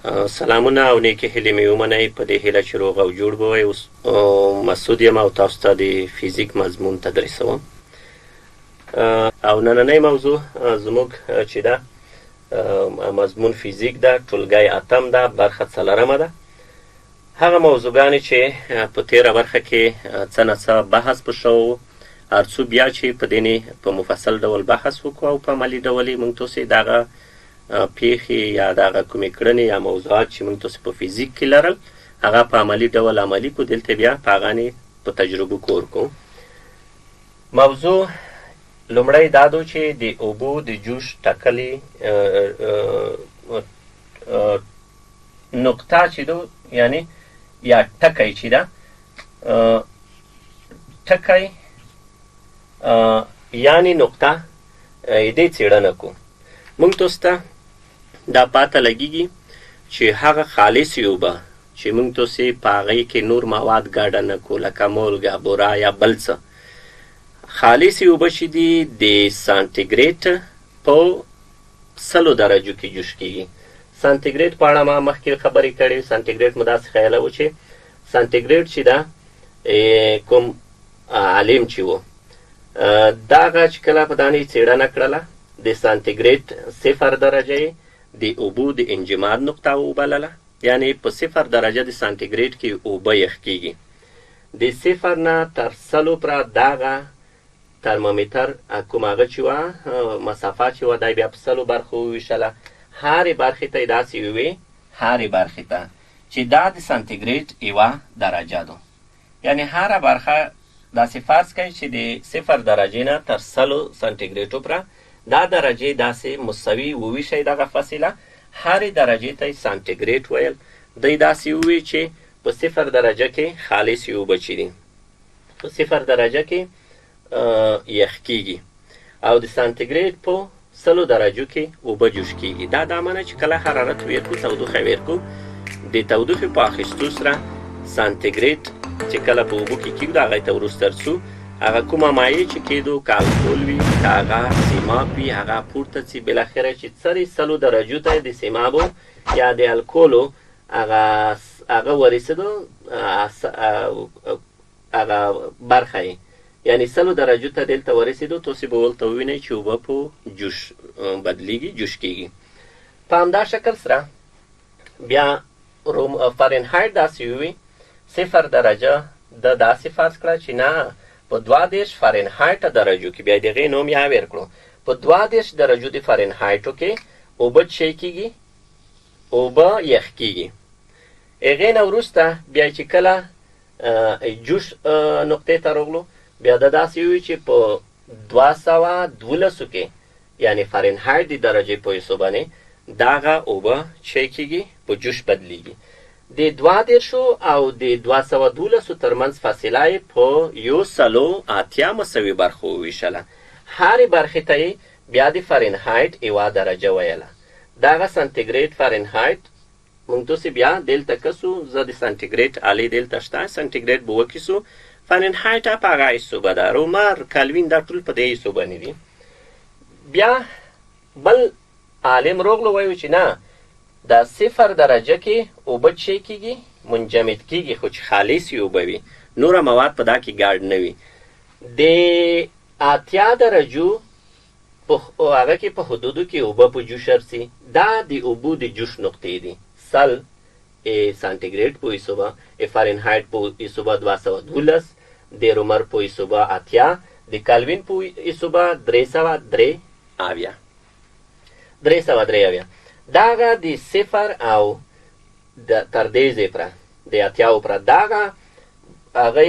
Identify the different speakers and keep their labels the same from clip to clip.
Speaker 1: سلامونه او نیکې هیلې مې ومنئ، په دې هیله چې روغ او جوړ به وئ. اوس مسعود یم او تاسو ته د فزیک مضمون تدریسوم. او نننۍ موضوع زموږ چې ده مضمون فزیک ده، ټولګی اتم ده، برخه څلورمه ده. هغه موضوعګانې چې په تېره برخه کې څه نه څه بحث په شوی و، هرڅو بیا چې په دې په مفصل ډول بحث وکړو او په عملي ډول یې موږ تاسې دغه پېښې یا دغه کومې کړنې یا موضوعات چې موږ تاسې په فزیک کې لرل هغه په عملي ډول عملي کو، دلته بیا په هغه په تجربو کور کو. موضوع لومړی دا دو چې د اوبو د جوش ټاکلې نقطه چې دو، یعنی یا ټکی چې ده، ټکی یعنی نقطه دې څېړنه کو. موږ تاسو ته دا پاته لګیږي چې هغه خالصې اوبه چې موږ تاسې په هغې کې نور مواد ګډه نه کو، لکه مالګه، بوره یا بل څه، خالصې اوبه چې دي د سانتیګریټ په 100 درجو کې جوش کیږي. سانتیګریټ په اړه ما مخکې خبرې کړې. سانتیګریټ مو داسې خیالوو چې سانتیګریټ چې ده کوم عالم چې و، دغه چې کله په دانې څېړنه کړله، د سانتیګریټ 0 درجه یې د اوبو د انجماد نقطه وبلله، یعنی په 0 درجه د سانتیګریټ کې اوبه یخ کیږي. د 0 نه تر 100 پره دغه ترمومتر کوم هغه چې وه مسافه چې وه، دا یې بیا په 100 برخو وویشله. هرې برخې ته یې داسې ووې، هرې برخې ته چې دا د سانتیګریټ یوه درجه ده، یعنی هره برخه داسې فرض کړئ چې د 0 درجې نه تر 100 سانتیګریټو پره دا درجې داسې مساوي وویشئ. دغه فاصله هرې درجې ته یې سانتیګریټ ویل. دی داسې ووی چې په 0 درجه کې خالصې اوبه چې دي په 0 درجه کې یخ کیږي او د سانتیګریټ په 100 درجو کې اوبه جوش کیږي. دا دا معنی چې کله حرارت ویر کو، تودوخه ویر کو، د تودوخې په اخیستو سره سانتیګریټ چې کله په اوبو کې کیږي، هغه ته وروسته څو هغه کومه مایع چې کېدو، که الکول وي که هغه سیماب وي، هغه پورته څي، بالاخره چې څرې 100 درجو ته د سیمابو یا د الکولو هغه ورسېدو، هغه برخه یې یعنی 100 درجو ته دلته ورسېدو، تاسې به ورته ووینئ چې اوبه په جوش بدلیږي، جوش کیږي. په همدا شکل سره بیا فارنهایت داسې ووي، 0 درجه د داسې فرض کړه چې نه په 32 فارنهایت درجو کې، بیا د هغې نوم یې ور کړو، په 32 درجو د فارنهایټو کې اوبه څه کیږي؟ اوبه یخ کیږي. هغې نه وروسته بیا چې کله جوش نقطې ته راغلو، بیا د داسې وي چې په 212 کې یعنی فارنهایت د درجې په حساب باندې دغه اوبه چې کیږي په جوش بدلیږي. د 32 او د 212 ترمنځ فاصله یې په 180 مساوي برخو وویشله. هرې برخې ته یې بیا د فارنهایت یوه درجه ویله. دغه سانتیګریټ فارنهایت موږ تاسې بیا دلته کسو، زه د سانتیګریټ آلې دلته شته، سانتیګریټ به وکیسو، فارنهایت په هغه حسابه ده، رومر، کالوین دا ټول په دې حساب باندې دي. بیا بل عالم روغلو وایو چې نه د 0 درجه کې اوبه چې کیږي منجمد کیږي، خو چې خالصې اوبه وي، نوره مواد په دا کې ګاډ نه وي. د 80 درجو په هغه کې په حدودو کې اوبه په جوش ارسي. دا د اوبو د جوش نقطې دي. 100 سانتیګریټ په حسابه، فارنهایت په حسابه 212، د رومر په حسابه 80، د کالوین په حسابه 373. 373 دغه د 0 او تر دې ځای پره د 80 پره دغه هغه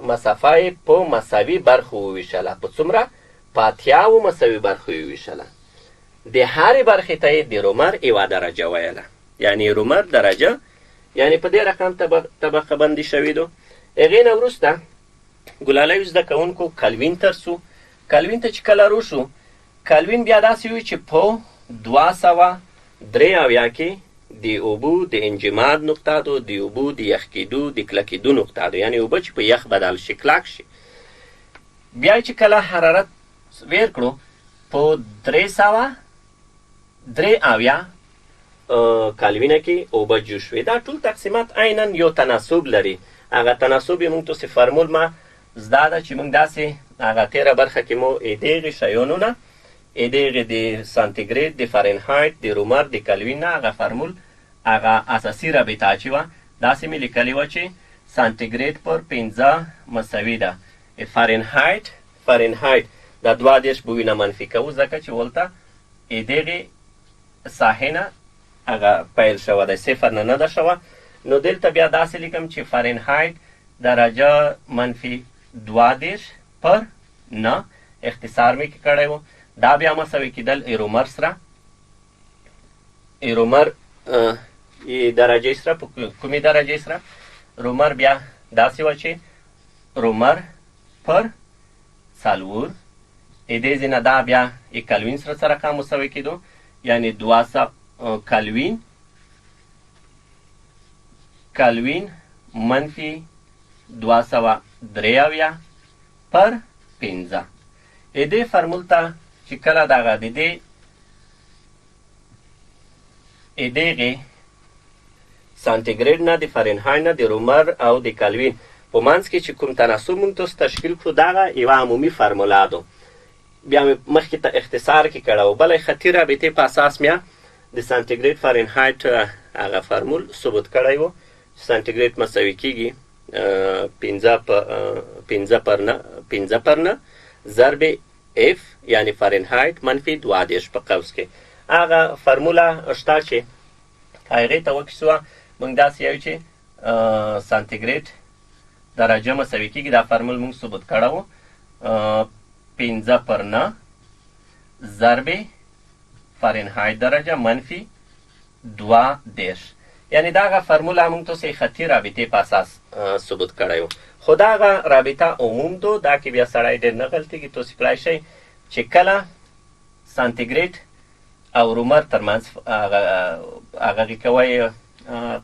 Speaker 1: مسافه یې په مساوي برخو وویشله. په څومره؟ په 80 مساوي برخو یې وویشله. د هرې برخې ته یې د رومر یوه درجه ویله، یعنی رومر درجه، یعنی په دې رقم طبقه بندي شوې ده. هغې نه وروسته ګلالیو زده کوونکو کلوین تر سو. کلوین ته چې کله روشو، کلوین بیا داسې وي چې په 273 کې د اوبو د انجماد نقطه ده، د اوبو د یخ کېدو د کلکېدو نقطه ده، یعنی اوبه چې په یخ بدل شي، کلک شي. بیا چې کله حرارت ویر کړو په 373 کالوینه کې اوبه جوش وي. دا ټول تقسیمات عینا یو تناسب لري. هغه تناسب یې موږ تاسې فرمول ما زده ده چې موږ داسې هغه تېره برخه کې مو دغې شیانو نه، دغې د سانتیګریډ، د فارنهایت، د رومر، د کلوین نه هغه فرمول، هغه اساسي رابطه چې وه داسې مې لیکلې وه چې سانتیګریډ پر 5 مساوي ده فارنهایت، فارنهایت دا 32 بوینه منفي کوو ځکه چې ولته دغې ساحې نه هغه پیل شوه دی، صفر نه نه ده شوه. نو دلته بیا داسې لیکم چې فارنهایت درجه منفي 32 پر نه، اختصار مې کې کړی و. دا بیا مساوي کېدل ایرومر سره، ایرومر درجې سره، په کومې درجې سره؟ رومر بیا داسې وه چې رومر پر 4 دې ځای نه دا بیا کلوین سره څه رقم مساوي کېدو، یعنې 200 کلوین، کلوین منفي 273 پر 5. دې فرمول ته چې کله دغه د دې دغې سانتیګریډ نه، د فارنهایت نه، د رومر او د کلوین په منځ کې چې کوم تناسب موږ تاسو تشکیل کړو، دغه یوه عمومي فرموله ده. بیا مې مخکې ته اختصار کې کړه او بلې خطي رابطې په اساس مې د سانتیګریډ فارنهایت هغه فرمول ثبوت کړی و چې سانتیګریډ مساوي کېږي 5 پر 9 ضرب اف یعنی فارنهایت منفي 32 په قوس کې. هغه فرموله شته چې هغې ته وکیسوه، موږ داسې یو چې سانتیګریډ درجه مساوي کېږي، دا فرمول موږ ثبوت کړی و، 5 پر 9 ضرب فارنهایت درجه منفي 32. یعنی دغه فرموله موږ تاسې خطي رابطې په اساس ثبوت کړی و. خو دغه رابطه عموم دو، دا کې بیا سړی ډېر نه غلطېږي. تاسې کړای شئ چې کله سانتیګریډ او رومر ترمنځ هغه کوی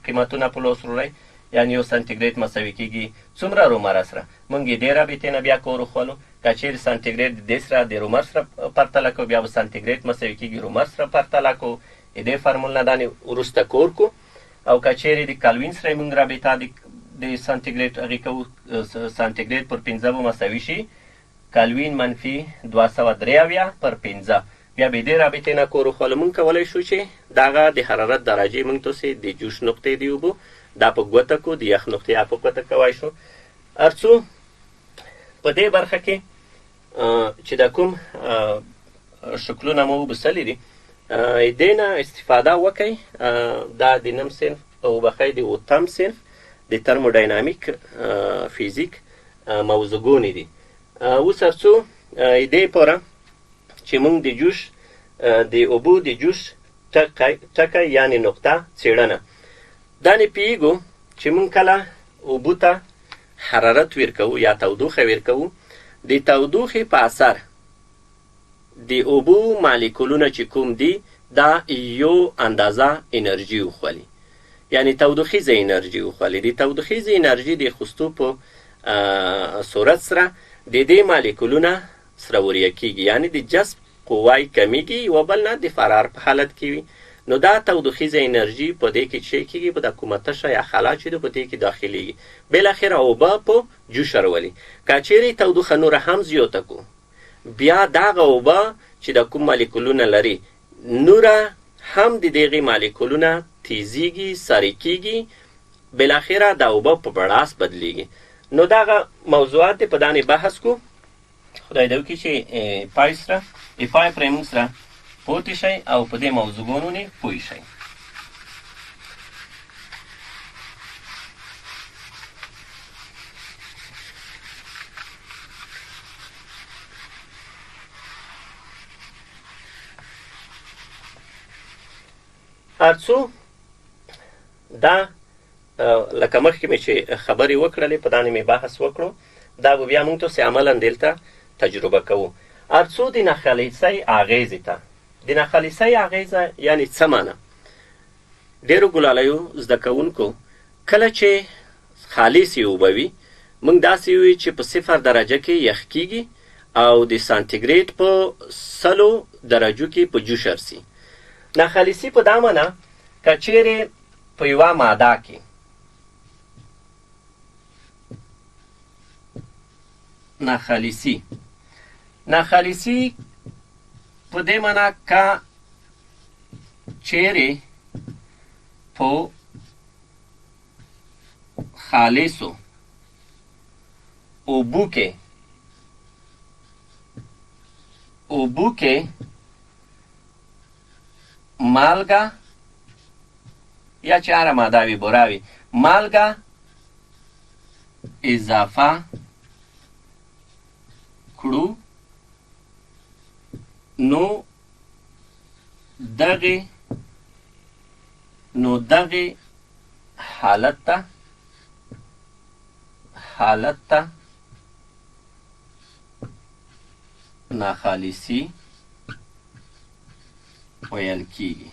Speaker 1: قیمتونه په لوس وروړئ، یعنی یو سانتیګریډ مساوي کېږي څومره رومر سره، موږ یې دې رابطې نه بیا کور وخولو. که چېرې سانتیګریډ د دې سره د رومر سره پرتله کوو، بیا به سانتیګریډ مساوي کېږي رومر سره پرتله کوو، دې فرمول نه دانې وروسته کور کو. او که چېرې د کلوین سره موږ رابطه د سانتیګریډ هغې کوو، سانتیګریډ پر 5 به مساوي شي کلوین منفي 273 پر 5. بیا به دې رابطې نه کور وخولو. موږ کولی شو چې دغه د حرارت درجې موږ تاسې د جوش نقطې د اوبو دا په ګوته کو، د یخ نقطې یا په ګوته کوی شو. هرڅو په دې برخه کې چې دا کوم شکلونه مو وبسلي دي، دې نه استفاده وکئ. دا د نم صنف او بخی د اوتم صنف د ترموډاینامیک فزیک موضوعګونې دي. اوس هرڅو دې پوره چې موږ د جوش د اوبو د جوش ټکی یعنې نقطه څېړنه دا نه پوهېږو چې موږ کله اوبو ته حرارت ورکوو یا تودوخه ورکوو، د تودوخې په اثر د اوبو مالیکولونه چې کوم دي دا یو اندازه انرژي وخولي، یعنی تودوخیزه انرژي وخولي. د تودوخیزې انرژي د اخیستو په صورت سره د دې مالیکولونه سره وریه کېږي، یعنی د جذب قوه یې کمیږي، یوه بل نه د فرار په حالت کې وي. نو دا تودوخیزه انرژي په دې کې چې کېږي، په دا کومه تشه یا خلا چې ده په دې کې داخلېږي، بالاخره اوبه په جوش ورولي. که چیرې تودوخه نوره هم زیاته کو، بیا دغه اوبه چې دا کوم مالیکولونه لري نوره هم د دغې مالیکولونه تیزیږي، ساري کېږي، بالاخره دا اوبه په بړاس بدلیږي. نو دغه موضوعات په دانې بحث کو. خدای دې وکړي چې پای سره پای پرې موږ سره پوه شئ او په دې موضوعګانو نه پوه شئ. هرڅو دا لکه مخکې مې چې خبرې وکړلې، په دانې مې بحث وکړو، دا به بیا موږ تاسې عملاً دلته تجربه کوو. هرڅو د ناخالصۍ اغېزې ته، د ناخالصۍ اغېزه یعنې څه معنا؟ ډېرو ګلالیو زده کوونکو کله چې خالصې اوبه وي، موږ داسې وي چې په 0 درجه کې یخ کیږي او د سانتیګریډ په 100 درجو کې په جوش ارسي. ناخالصي په دا معنا که چیرې په یوه ماده کې ناخالصي، ناخالصي په دې معنا که چیرې په خالصو اوبو کې مالګه یا چې هره ماده وي بوره وي مالګه اضافه کړو نو دغې نو دغې حالت ته ناخالصي ویل کیږي.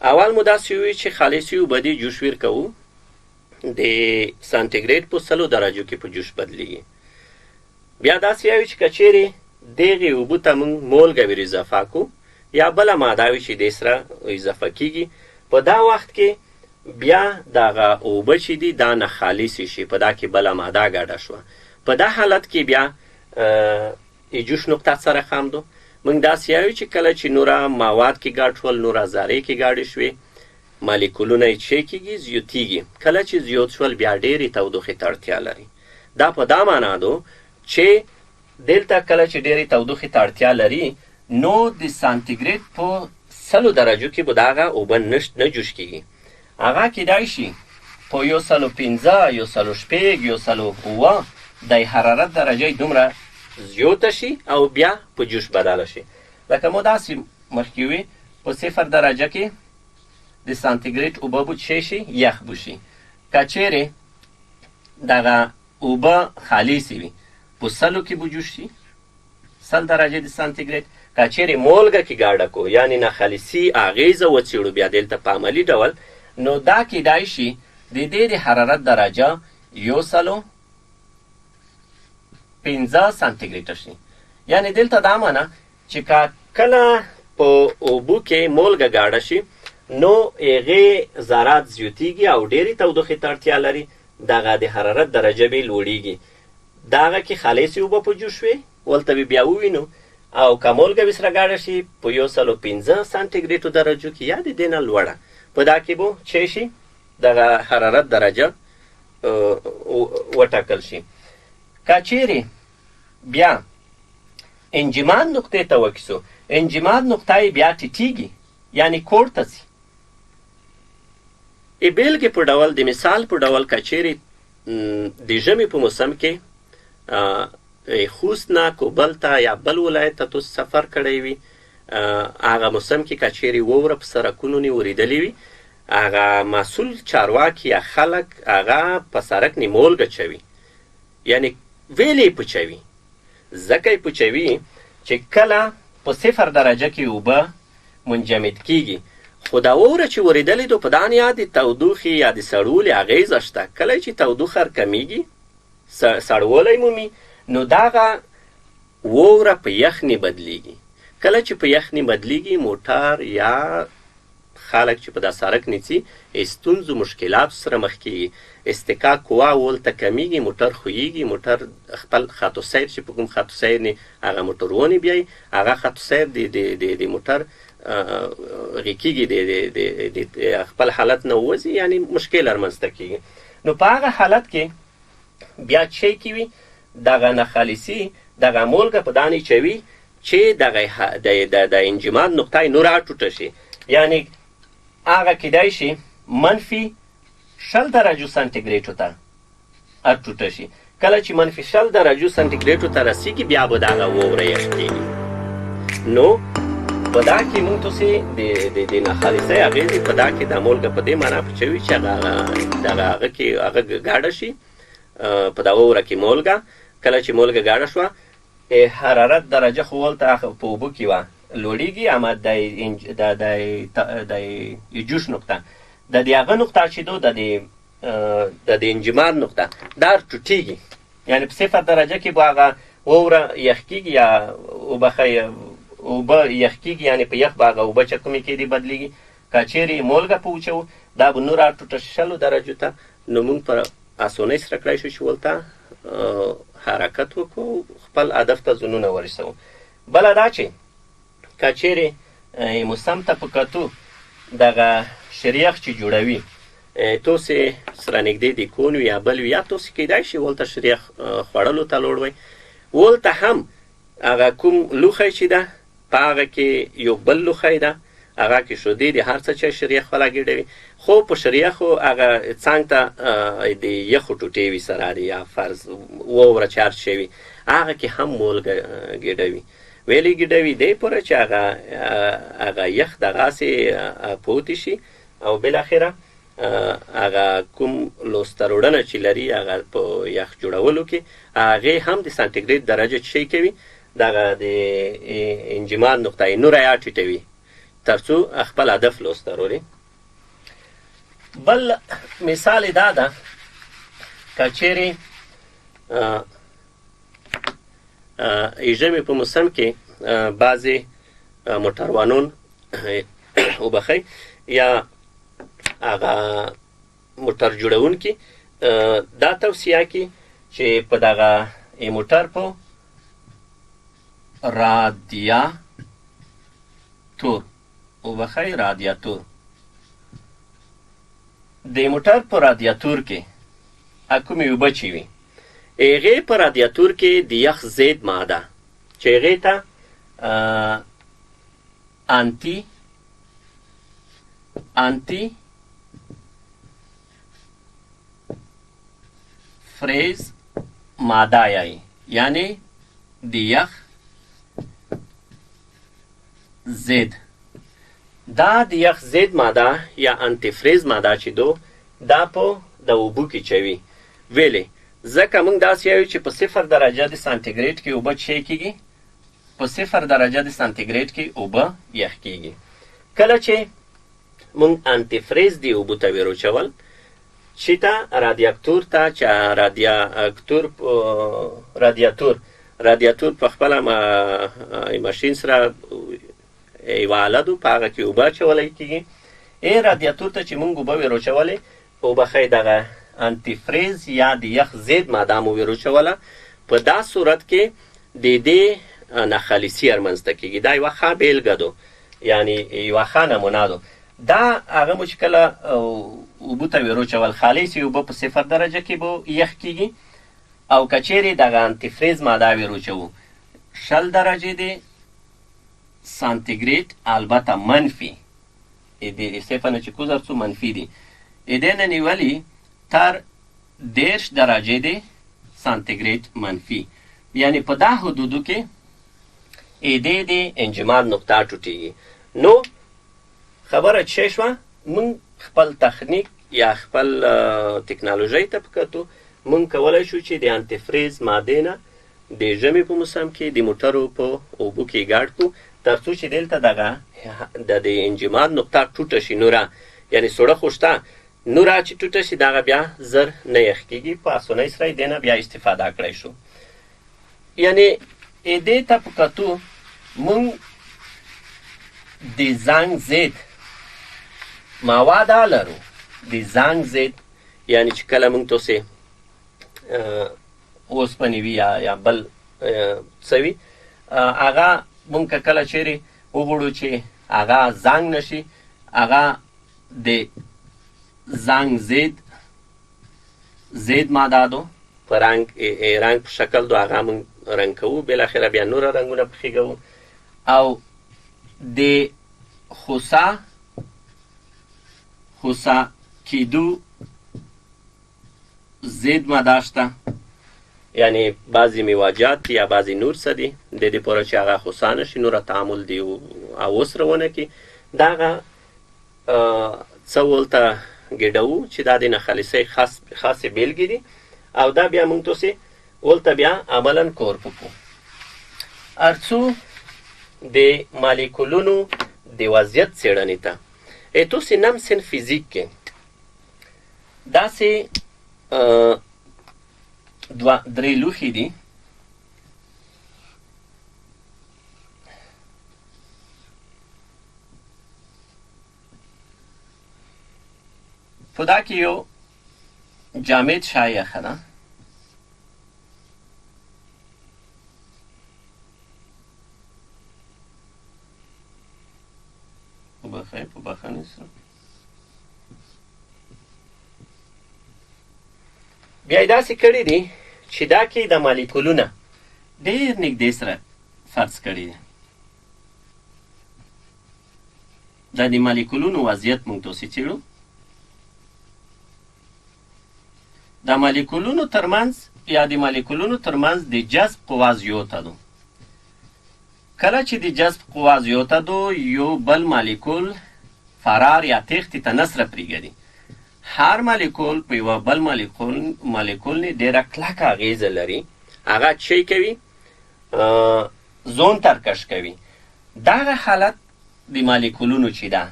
Speaker 1: اول مو داسې وویل چې خالصي اوبه دي جوش ورکوو د سانتیګریډ په 100 درجو کې په جوش بدلیږي. بیا داسې وایو چې که چیرې دغې اوبو ته موږ مالګه ور اضافه کړو یا بله ماده وي چې دې سره اضافه کیږي، په دا وخت کې بیا دغه اوبه چې دي دا ناخالصې شي، په دا کې بله ماده ګډه شوه. په دا حالت کې بیا جوش نقطه څه رقم دو؟ موږ داسې وایو چې کله چې نوره مواد کې ګډ شول، نوره ذرې کې ګډې شوې، مالیکولونه یې چې کېږي زیاتېږي. کله چې زیات شول بیا ډېرې تودوخې ته اړتیا لري. دا په دا معنا دو چې دلته کله چې ډېرې تودوخې ته اړتیا لري نو د سانتیګریډ په 100 درجو کې به دغه اوبه نه جوش کېږي. هغه کېدای شي په 105، 106، 107 د حرارت درجه یې دومره زیاته شي او بیا په جوش بدله شي. لکه مو داسې مخکې وي په 0 درجه کې د سانتیګریډ اوبه به څه شي؟ یخ به شي. که چیرې دغه اوبه خالصې وي په 100 کې به جوش شي، 100 درجه د سانتیګریډ. که چیرې مالګه کې ګاډه کو یعنې ناخالصي اغېزه وڅېړو بیا دلته په عملي ډول، نو دا کیدای شي د دې د حرارت درجه 105 سانتیګریډ شي. یعنې دلته دا معنا چې که کله په اوبو کې مالګه ګاډه شي نو هغې ذرات زیاتېږي او ډېرې تودوخې ته اړتیا لري، دغه د حرارت درجه به لوړېږي. دغه کې خالصې اوبه په جوش وي ولته به بیا ووینو، او که مالګه به سره ګډه شي په 105 سانتیګریډو درجو کې یا د دې نه لوړه، په دا کې به چې شي دغه حرارت درجه وټاکل شي. که چیرې بیا انجماد نقطې ته وکیسو، انجماد نقطه یې بیا ټیټېږي یعنې کور ته ځي. د بېلګې په ډول، د مثال په ډول، که چیرې د ژمي په موسم کې خوست نه کوبل ته یا بل ولایت ته تاسو سفر کړی وي، هغه موسم کې که چیرې واوره په سړکونو نه ورېدلې وي، هغه مسؤل چارواکي یا خلک هغه په سړک نه مالګه چوي، یعنې ویلې یې پچوي. ځکه یې پچوي چې کله په 0 درجه کې اوبه منجمد کیږي، خو دا واوره چې ورېدلې ده په دا یا د تودوخې یا د سړولي اغېزه شته. کله چې تودوخه کمیږي، سړولی مومي، نو دغه واوره په یخني بدلیږي. کله چې په یخني بدلیږي، موټر یا خلک چې په دا سړک نیسي ستونزو مشکلاتو سره مخ کیږي، اصطکاک قوا ولته کمیږي، موټر ښویږي، موټر خپل خط سیر چې په کوم خط سیر نی هغه موټر ونی بیایي، هغه خط سیر د موټر غیکیږي، د خپل حالت نه ووځي، یعنې مشکل رامنځته کیږي. نو په هغه حالت کې بیا چې کوي دغه ناخالصي دغه مالګه په دانې چوي چې دغه د انجماد نقطه یې نوره ټوټه شي، یعنې هغه کیدای شي -20 درجو سانتیګریډو ته ټوټه شي. کله چې -20 درجو سانتیګریډو ته رسیږي بیا به دغه واوره یخ کیږي. نو په دا کې موږ تاسې د ناخالصۍ اغېزې په دا کې دا مالګه په دې معنا پچوي چې هغه دغه هغه کې هغه ګډه شي په دا واوره کې مالګه. کله چې مالګه ګډه شوه، حرارت درجه خو ولته په اوبو کې وه لوړېږي، اما د جوش نقطه د دې هغه نقطه چې دو د دې انجماد نقطه دا ټوټېږي، یعنې په 0 درجه کې به هغه واوره یخ کېږي یا وبخښئ اوبه یخ کېږي، یعنې په یخ به هغه اوبه چې کومې کېدي بدلېږي. که چیرې مولګه په وچوو دا به نوره ټوټه 20 درجو ته، نو موږ په اسانۍ سره کړای شو چې ورته حرکت وکړو، خپل هدف ته ځانونه ورسوو. بله دا چې که چیرې موسم ته په کتو دغه شریخ چې جوړوي توسې سره نږدې د کون وي یا بل وي، یا توسې کیدای شي ولته شریخ خوړلو ته لوړ وي، ولته هم هغه کوم لوښی چې ده په هغه کې یو بل لوښی ده، هغه کې شودې دي، هر څه چې شریخ والا ګډوي، خو په شریخو هغه څنګ ته د یخو ټوټې وي سره دي، یا فرض واوره چې هر څه وي هغه کې هم مولګه ګډوي. ویلې ګډوي دی پوره چې هغه یخ دغسې پوتې شي او بالاخره هغه کوم لوستروړنه چې لري هغه په یخ جوړولو کې هغې هم د سانتیګریډ درجه چې شی کوي دغه د انجماد نقطه یې نوره یا ټیټوي تر څو خپل هدف لوسته وروړي. بل مثال یې دا ده که چیرې ژمي په موسم کې بعضې موټروانون وبخښئ یا هغه موټر جوړونکي دا توصیه کوي چې په دغه موټر په رادیاتور وبخښئ رادیاتور د موټر په رادیاتور کې کومې اوبه چې وي هغې په رادیاتور کې د یخ ضد ماده چې هغې ته انتي فریز ماده یایي، یعنی د یخ ضد. دا د یخ ضد ماده یا انتي فریز ماده چې دو دا په د اوبو کې چوي. ویلې ځکه موږ داسې یایو چې په 0 درجه د سانتیګریډ کې اوبه څه کېږي؟ په 0 درجه د سانتیګریډ کې اوبه یخ کېږي. کله چې موږ انتي فریز دی اوبو ته وروچول چې ته رادیاکتور ته چې رادیاتور په خپله ماشین سره یوه آله ده په هغه کې اوبه اچولی کېږي. ای رادیاتور ته چې موږ اوبه وروچولې وبخښئ دغه انتي فریز یا د یخ ضد ماده مو وروچوله، په دا صورت کې د دې ناخالصي رامنځته کېږي. دا یوه ښه بېلګه ده، یعنی یوه ښه نمونه ده. دا هغه مو چې کله اوبو ته وروچول خالصې اوبه په 0 درجه کې به یخ کېږي، او که چیرې دغه انتي فریز ماده وروچوو 20 درجې د سانتیګریډ، البته منفي د صفر نه چې کوز څو منفي دي، دې نه نیولې تر 30 درجې د سانتیګریډ منفي، یعنی په دا حدودو کې دې د انجماد نقطه ټوټېږي. نو خبره چې شوه موږ خپل تخنیک یا خپل تکنالوژۍ ته په کتو موږ کولی شو چې د انتي فریز مادې نه د ژمي په موسم کې د موټرو په اوبو کې ګډ کړو تر څو چې دلته دغه د دې انجماد نقطه ټوټه شي نوره، یعنې سوړه خو شته نوره چې ټوټه شي دغه بیا زر نه یخ کېږي، په اسانۍ سره یې دې نه بیا استفاده کړی شو. یعنې دې ته په کتو موږ د زنګ ضد مواد لرو، د زنګ ضد یعنی چې کله موږ تاسې اوسپنې وي یا بل څه وي هغه موږ که کله چیرې وغواړو چې هغه زنګ نه شي، هغه د زنګ ضد ماده ده په رنګ په شکل ده، هغه موږ رنګ کوو، بالاخره بیا نور رنګونه پکې کوو. او د خوسا کېدو ضد ماده شته، یعنی بعضې میواجات یا بعضې نور څه دي د دې لپاره چې هغه خوسا نه شي، نوره تعامل دی او سره ونه کړي، دغه څه ورته ګډوو چې دا د ناخالصۍ خاصې بېلګې دي، او دا بیا موږ تاسې ورته بیا عملا کور پکو. ارڅو د مالیکولونو د وضعیت څېړنې ته تاسې نم سن فزیک کې داسې دوه درې لوښي دي، په دا کې یو جامد شای ښه ده. وبخښئ، په بخښنې سره. بیا یې داسې کړي دي چې دا کې د مالیکولونه ډېر نږدې سره فرض کړي دي. دا د مالیکولونو وضعیت موږ تاسې څېړو. د مالیکولونو ترمنځ یا د مالیکولونو ترمنځ د جذب قوه زیاته ده. کله چې د جذب قوه زیاته ده، یو بل مالیکول فرار یا تېښتې ته نه سره پرېږدي. هر مالیکول په یوه بل مالیکول نه ډېره کلکه اغېزه لري. هغه څه کوي؟ زون ترکش کوي. دغه حالت د مالیکولونو چې ده،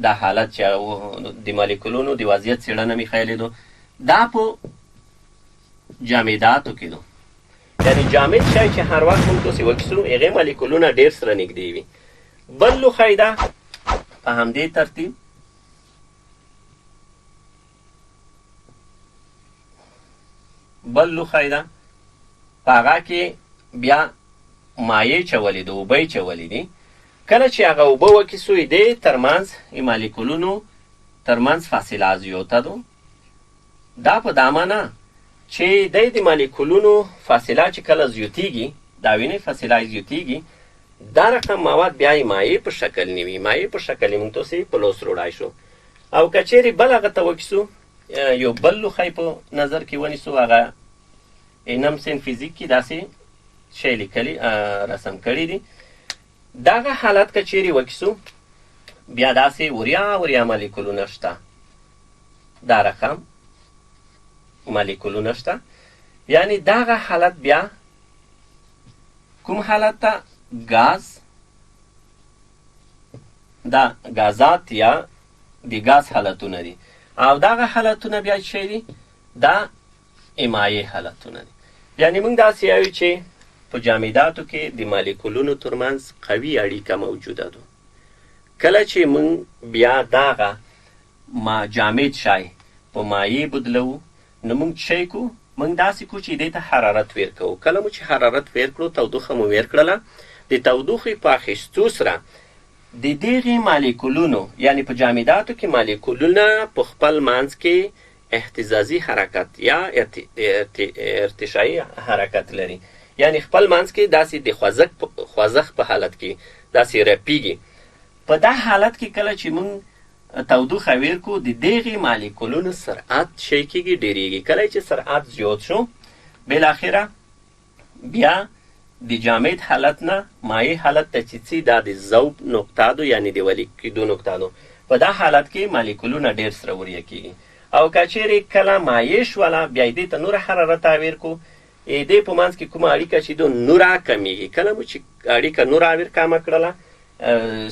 Speaker 1: دا حالت چې د مالیکولونو د وضعیت څېړنه مې ښیلې ده، دا په جامداتو کې ده. یعنی جامد شی چې هر وخت موږ تاسې وکیسو، هغې مالیکولونه ډېر سره نږدې وي. بل لوښی ده په همدې ترتیب بل لوښی ده، په هغه کې بیا مایع چولې ده، اوبه یې چولې دي. کله چې هغه اوبه وکیسو، دې ترمنځ مالیکولونو ترمنځ فاصله زیاته ده. دا په دا معنا چې دی د مالیکولونو فاصله چې کله زیاتیږي، دا وینئ فاصله یې زیاتیږي، دا رقم مواد بیا یې مایع په شکل نه وي. مایع په شکل یې موږ تاسې په لاس روړای شو. او که چیرې بل هغه ته وکیسو، یو بل لوښی په نظر کې ونیسو، هغه اینم سین فزیک کې داسې شی لیکلي رسم کړي دي. دغه حالت که چیرې وکیسو، بیا داسې وریا وریا مالیکولونه شته، دا رقم مالیکولونه شته. یعنی دغه حالت بیا کوم حالت ته؟ ګاز، دا ګازات یا د ګاز حالتونه دي. او دغه حالتونه بیا څه دي؟ دا مایع حالتونه دي. یعنی موږ داسې یایو چې په جامداتو کې د مالیکولونو ترمنځ قوي اړیکه موجوده ده. کله چې موږ بیا دغه ما جامد شی په مایع بدلوو، نو موږ څه کوو؟ موږ داسې کوو چې دې ته حرارت ورکوو. کله مو چې حرارت ورکړو، تودوخه مو ورکړله، د تودوخې په اخیستو سره د دغې مالیکولونو، یعنی په جامداتو کې مالیکولونه په خپل منځ کې اهتزازي حرکت یا ارتشایي حرکت لري، یعنی خپل منځ کې داسې د خوځښت په حالت کې داسې رپیږي. په دا حالت کې کله چې موږ تودوخه ورکو، د دغې مالیکولونو سرعت شی کېږي، ډېرېږي. کله چې سرعت زیات شو، بالاخره بیا د جامد حالت نه مایع حالت ته چې څي، دا د ذوب نقطه ده، یعنی د ولي کېدو نقطه ده. په دا حالت کې مالیکولونه ډېر سره وریه کېږي. او که چیرې کله مایع شوله، بیا یې دې ته نوره حرارت ورکو، دې په منځ کې کومه اړیکه چې ده نوره کمیږي. کله مو چې اړیکه نوره ور کمه کړله،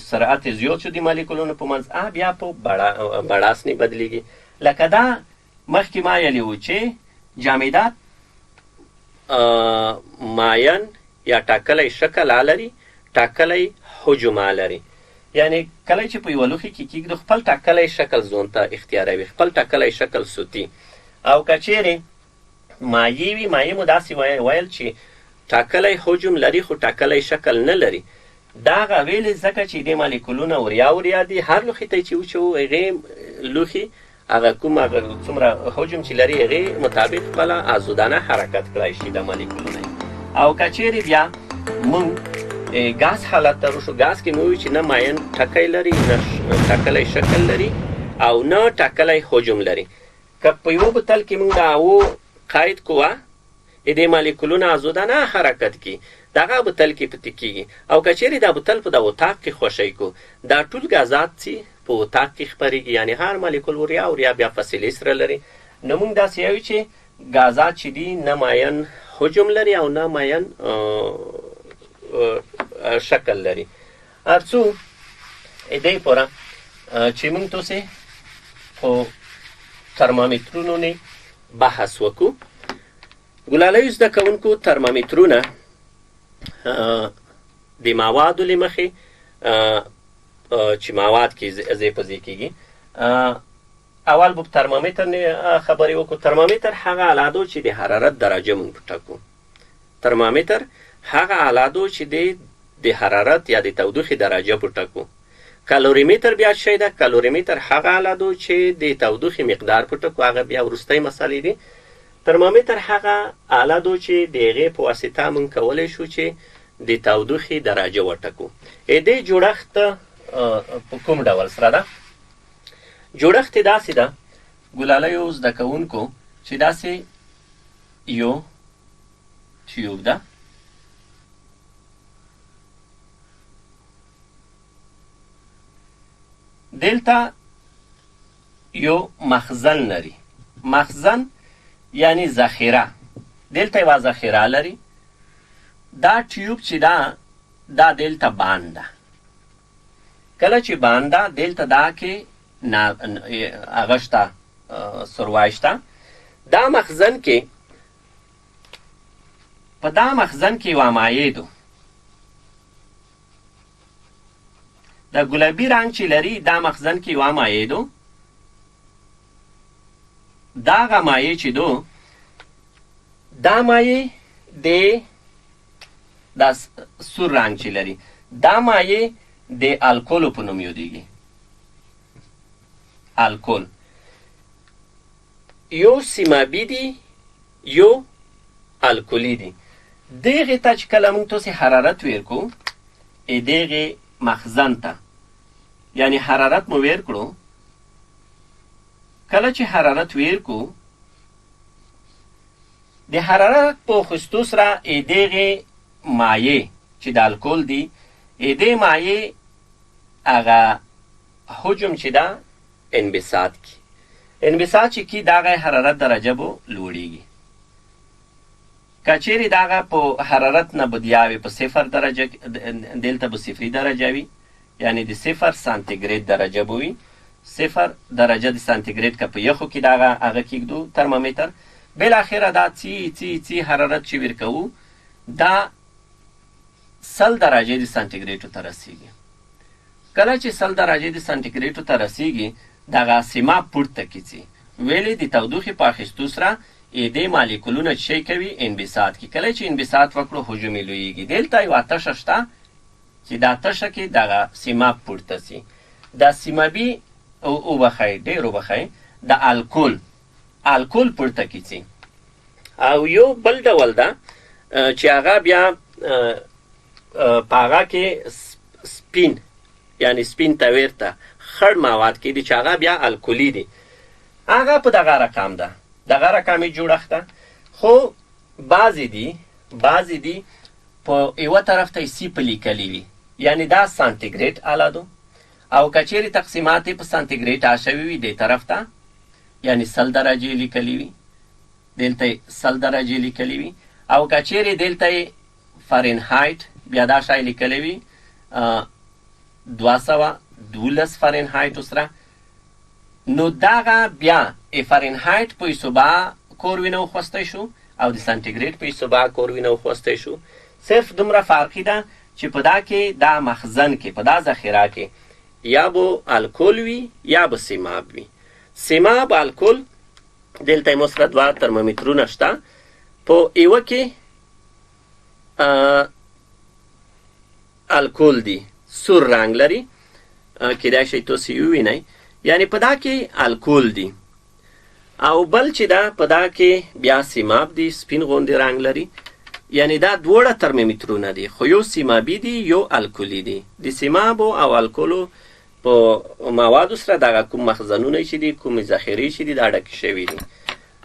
Speaker 1: سرعت یې زیات شو د مالیکولونو په منځ، بیا په بړاس نه بدلیږي. لکه دا مخکې ما ویلي وو چې جامدات معین یا ټاکلی شکل لري، ټاکلی حجم لري. یعنی کله چې په یوه لوښي کې کېږدو، خپل ټاکلی شکل ځان ته اختیاروي، خپل ټاکلی شکل سوتي. او که چیرې مایع وي، مایع مو داسې ویل چې ټاکلی حجم لري خو ټاکلی شکل نه لري. دا هغه ویلې ځکه چې دې مالیکولونه وریا وریا دي، هر لوښي ته چې وچوو، هغې لوښي هغه کوم هغه څومره حجم چې لري، هغې مطابق خپله آزادانه حرکت کړای شي دا مالیکولونه. او که چیرې بیا موږ ګاز حالت ته وشو، ګاز کې مو وویل چې نه معین ټکی لري، نه ټاکلی شکل لري او نه ټاکلی حجم لري. که په یوه بوتل کې موږ د اوو قید کوه، دې مالیکولونه آزادانه حرکت کوي، دغه بوتل کې پتې کېږي. او که چیرې دا بوتل په دا اتاق کې خوشی کو، دا ټول ګازات چې په اتاق کې خپرېږي، یعنی هر مالیکول وریا وریا بیا فاصلې سره لري. نو موږ داسې یایو چې ګازات چې دي نه معین حجم لري او نه معین شکل لري. هرڅو دې پوره چې موږ تاسې په ترمامیترونو نه بحث وکړو. ګلالیو زده کوونکو، ترمامیترونه د موادو له مخې چې مواد کې ځای په ځای کېږي. اول به په ترمامیتر خبرې وکړو. ترمامیتر هغه آله ده چې د حرارت درجه موږ په ټاکو. ترمامیتر هغه آله ده چې د حرارت یا د تودوخې درجه په ټاکو. کالوریمتر بیا څه شی ده؟ کالوریمتر هغه آله ده چې د تودوخې مقدار په ټاکو، هغه بیا وروستۍ مسالې دي. ترمامیتر هغه آله ده چې د هغې په واسطه موږ کولی شو چې د تودوخې درجه وټاکو. دې جوړښت په کوم ډول سره ده؟ جوړښت یې داسې ده ګلالیو زده کوونکو چې داسې یو تیوب ده، دلته یو مخزن لري. مخزن یعنی ذخیره، دلته یوه ذخیره لري. دا ټیوب چې دا دا دلته باند ده، کله چې باند ده دلته دا کې هغه شته، سروای شته. دا مخزن کې په دا مخزن کې یوه مایع ده، د ګلابي رنګ چې لري دا مخزن کې یوه مایع ده. دغه مایع چې دو دا مایع د دا سور رنګ چې لري دا مایع د الکولو په نوم یادېږي. الکول یو سیمابي دی، یو الکولي دی. دغې ته چې کله موږ تاسې حرارت ورکړو دغې مخزن ته، یعنی حرارت مو ورکړو، کله چې حرارت ورکړو د حرارت په اخیستو سره دغې مایع چې د الکول دی دې مایع هغه حجم چې ده انبساط کی، انبساط چې کی دغه حرارت درجه به لوړیږي. که چیرې دغه په حرارت نه بدیاوي په صفر درجه، دلته به صفري درجه وي، یعنی د صفر سانتیګریډ درجه به وي. صفر درجه د سانتیګریډ که په یخو کې دغه هغه کېږدو ترمامیتر، بالاخره دا څي څي څي حرارت چې ورکوو دا 100 درجې د سانتیګریډو ته رسیږي. کله چې 100 درجې د سانتیګریډو ته رسیږي دغه سیماب پورته کیږي، ویلې د تودوخې په اخیستو سره دې مالیکولونه چې شی کوي انبساط کی. کله چې انبساط وکړو حجم یې لویږي. دلته یوه تشه شته چې دا تشه کې دغه سیماب پورته سي، دا سیمابي وبخښئ، ډېر وبخښئ، د الکول پورته کیږي. او یو بل ډول ده چې هغه بیا په هغه کې سپین، یعنی سپین ته ورته خړ مواد کې دي چې هغه بیا الکولي دي. هغه په دغه رقم ده، دغه رقم یې جوړښت ده. خو بعضې دي په یوه طرف ته یې سی په لیکلي وي، یعنی دا سانتیګریډ آله ده، او که چیرې تقسیمات یې په سانتیګریډ آشوي وي دې طرف ته، یعنی 100 درجې لیکلي وي، دلته یې 100 درجې لیکلي وي، او که چیرې دلته یې فارنهایت بیا دا شی لیکلی وي 212 فارنهایت سره، نو دغه بیا فارنهایت په حسابه کور وینه وخوستی شو او د سانتیګریډ په حسابه کور وینه وخوستی شو. صرف دومره فرقي ده چې په دا کې دا مخزن کې په دا ذخیره کې یا به الکول وي یا به سیماب وي. سیماب الکول دلته مو سره دوه ترمومترونه شته، په یوه کې الکول دی، سور رنګ لري، کیدای شي تاسو یې ووینئ، یعنی په دا کې الکول دی، او بل چې ده په دا کې بیا سیماب دی، سپین غوندې رنګ لري. یعنی دا دواړه ترمومترونه دي، خو یو سیمابي دی یو الکولي دی. د سیمابو او الکولو په موادو سره دغه کوم مخزنونه چې دي، کومې ذخیرې چې دي، دا ډکې شوي دي.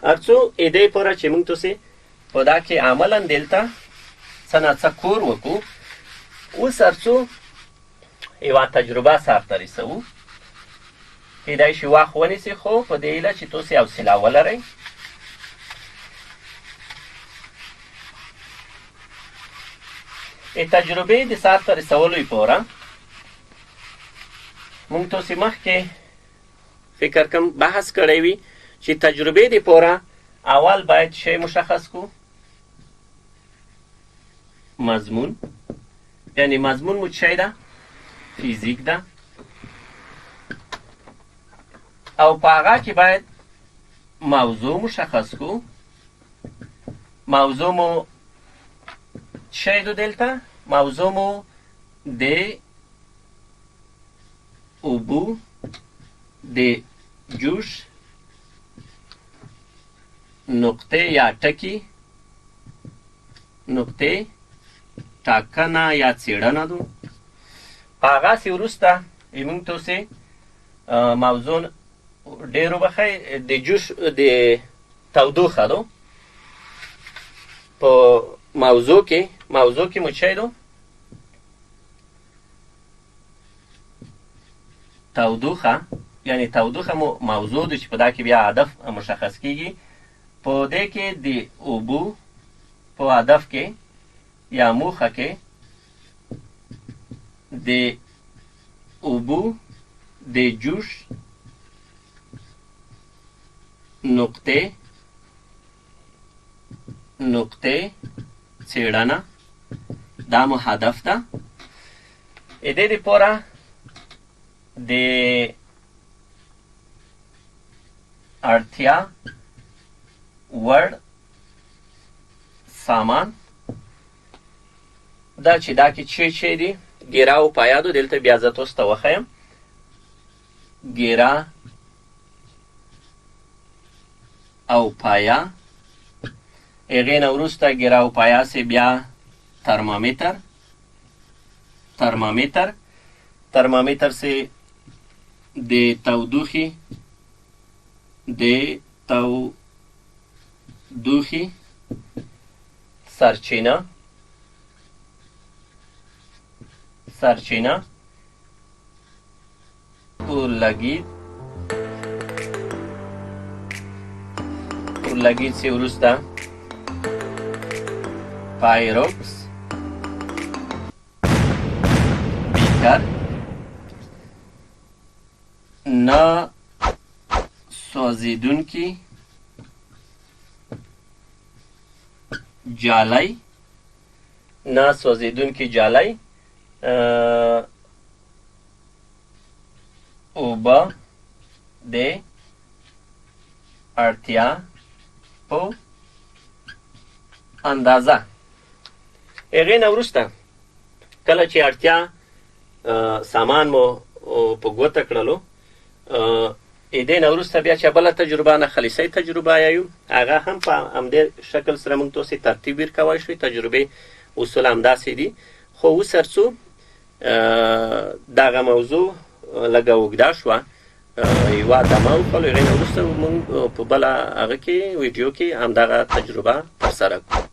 Speaker 1: هرڅو دې پوره چې موږ تاسې په دا کې عملاً دلته څه ناڅه کور وکړو. اوس هرڅو یوه تجربه سرته رسوو، کیدای شي وخت ونیسي، خو په دې هیله چې تاسې حوصله ولرئ. تجربې د سرته رسولو لپاره موږ تاسې مخکې فکر کوم بحث کړی وي چې تجربې دپاره اول باید شی مشخص کو، مضمون، یعنی مضمون مو چی ده؟ فیزیک ده. او په هغه کې باید موضوع مشخص کو. موضوع مو شی دو دلته موضوع مو د اوبو د جوش نقطې یا ټکي نقطې ټاکنه یا څېړنه دو. په هغسې وروسته موږ تاسې موضوع ډېر وبخښئ د جوش د تودوخه دو په موضوع کې مو چی دو تودوخه، یعنی تودوخه مو موضوع ده چې په دا کې بیا هدف مشخص کیږي. په دې کې د اوبو په هدف کې یا موخه کې د اوبو د جوش نقطې څېړنه دا مو هدف ده. د دې لپاره د اړتیا وړ سامان دا چې دا کې چی چی دي ګیرا او پایا دو دلته بیا زه تاسو ته وښیم. ګیرا او پایا، هغې نه وروسته ګیرا او پایا سي بیا ترمامیتر، ترمامیتر سي د تودوخې سرچینه، اورلګید سي وروسته پایروکس، بیکر، نه سوځېدونکي جالی، اوبه د اړتیا په اندازه. هغې نه وروسته کله چې اړتیا سامان مو په ګوته کړلو، دې نه وروسته بیا چې بله تجربه نه خلیصۍ تجربه یایو، هغه هم په همدې شکل سره موږ تاسې ترتیب ورکوای شو. تجربې اصول همداسې دي، خو اوس هر څو دغه موضوع لږه اوږده شوه، یوه دمه وخوړو، هغې نه وروسته موږ په بله هغه کې ویډیو کې همدغه تجربه ترسره کړو.